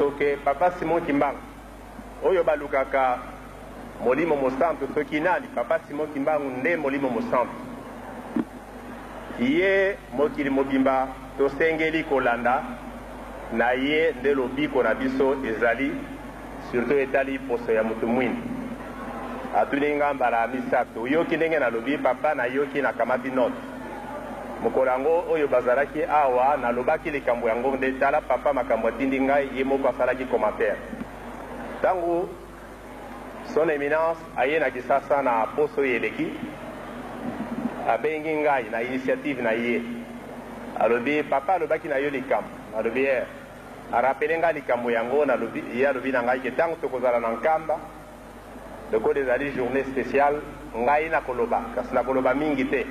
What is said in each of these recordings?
biso ke Papa Simon Kimbangu oyo balukaka Molimo Mosantu soki nani, Papa Simon Kimbangu nde Molimo Mosantu. Ye mokili mobimba tosengeli kolanda na ye nde lobiko na biso ezali, surtout etali poso ya mutu mwindu. Atuni nga mbala misatu, oyoki ndenge nalobi? Papa, nayoki, nakamati note. Mokolo yango oyo bazalaki awa, nalobaki likambo yango nde tala papa makambo atindi ngai, ye moko asalaki commentaire. Tango Son Eminence aye na Kisasa na poso oyo eleki, abengi ngai na initiative na ye. Alobi, papa alobaki na yo likambo. Nalobi, eh. A rappeler ngai likambo yango, nalobi, ye alobi na ngai ke tango tokozala na Nkamba, lokola ezali journee speciale, ngai nakoloba, kasi nakoloba mingi te.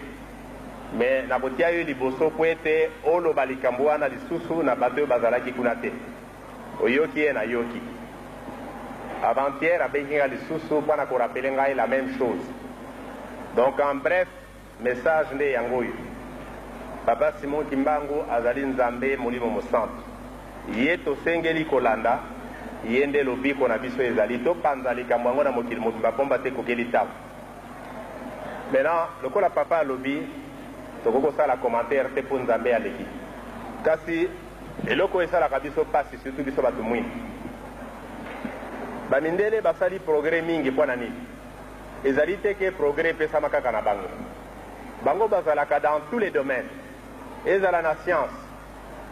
Mais nakotia yo liboso mpo ete oloba likambo wana lisusu na bato oyo bazalaki kuna te. Oyoki ye? Nayoki. Avant-hier abengi nga lisusu mpo na ko rappeler ngai la meme chose. Donc en bref, message nde yango oyo. Papa Simon Kimbangu azali Nzambe Molimo Mosantu. Ye tosengeli kolanda, ye nde lobiko na biso ezali. Topanza likambo yango na mokili mobimba pomba te ekokeli tango. Maintenant, lokola papa alobi, tokoki kosala commentaire te mpo Nzambe aleki. Kasi eloko oyo esalaka biso pasi, surtout biso bato mwindu, ba mindele basali progrès mingi mpo na nini? Ezali te ke progrès epesama kaka na bango. Bango bazalaka dans tous les domaines, ezala na science,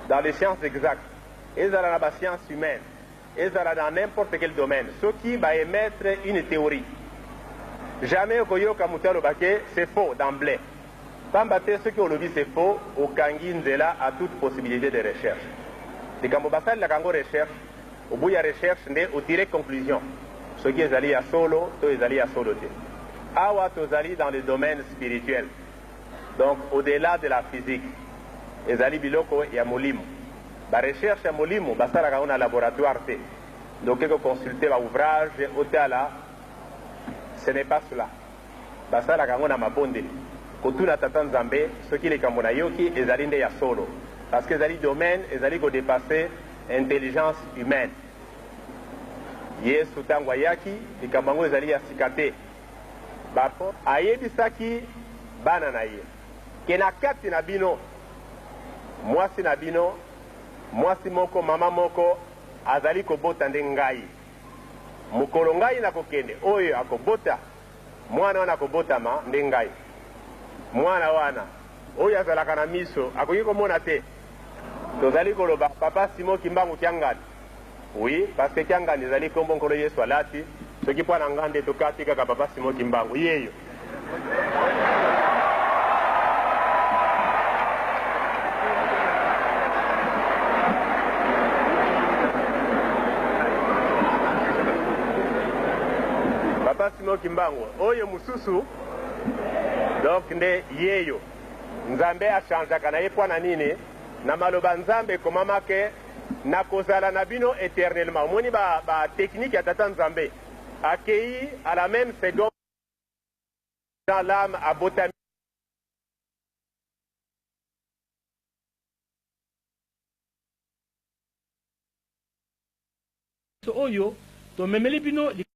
dans les sciences exactes, ezala na ba sciences humaines, ezala dans n'importe quel domaine, soki ba emettre une theorie, jamais okoyoka moto aloba ke c'est faux d'emblee. Pamba te soki olobi c'est faux, okangi nzela à toute possibilite de recherche. Likambo basalelaka yango recherche, au bout ya recherche nde o tirer conclusion soki ezali ya solo to ezali ya solo te. Awa tozali dans le domaine spirituel, donc au delà de la physique, ezali biloko ya molimo. Ba recherches ya molimo basalaka yango na laboratoire te, nde oke ko consulter ba ouvrages otala, ce n'est pas cela. Basalaka yango na mabondeli, kotuna Tata Nzambe soki likambo nayoki ezali nde ya solo, parce que ezali domaine ezali ko depasser intelligence humaine. Yesu tango ayaki, likambo yango ezali ya sika te. Ba ayebisaki bana na ye ke na kati na bino, mwasi na bino, mwasi moko, mama moko azali kobota nde ngai. Mokolo ngai nakokende, oyo akobota, mwana wana akobotama nde ngai. Mwana wana, oyo azalaka na miso, akoki komona te. Tozali koloba Papa Simon Kimbangu Kiangani. Oui, parce que Kiangani ezali kombo Nkolo Yesu alati. Soki mpo na nga nde tokati kaka Papa Simon Kimbangu, yeyo. Papa Simon Kimbangu oyo mosusu donc nde yeyo. Nzambe a changeaka na ye mpo na nini? Na maloba Nzambe ekomama ke nakozala na bino eternellement. Omoni ba, ba technique ya Tata Nzambe akeyi à la meme seconde l'âme abotami. Oyo tomemeli bino.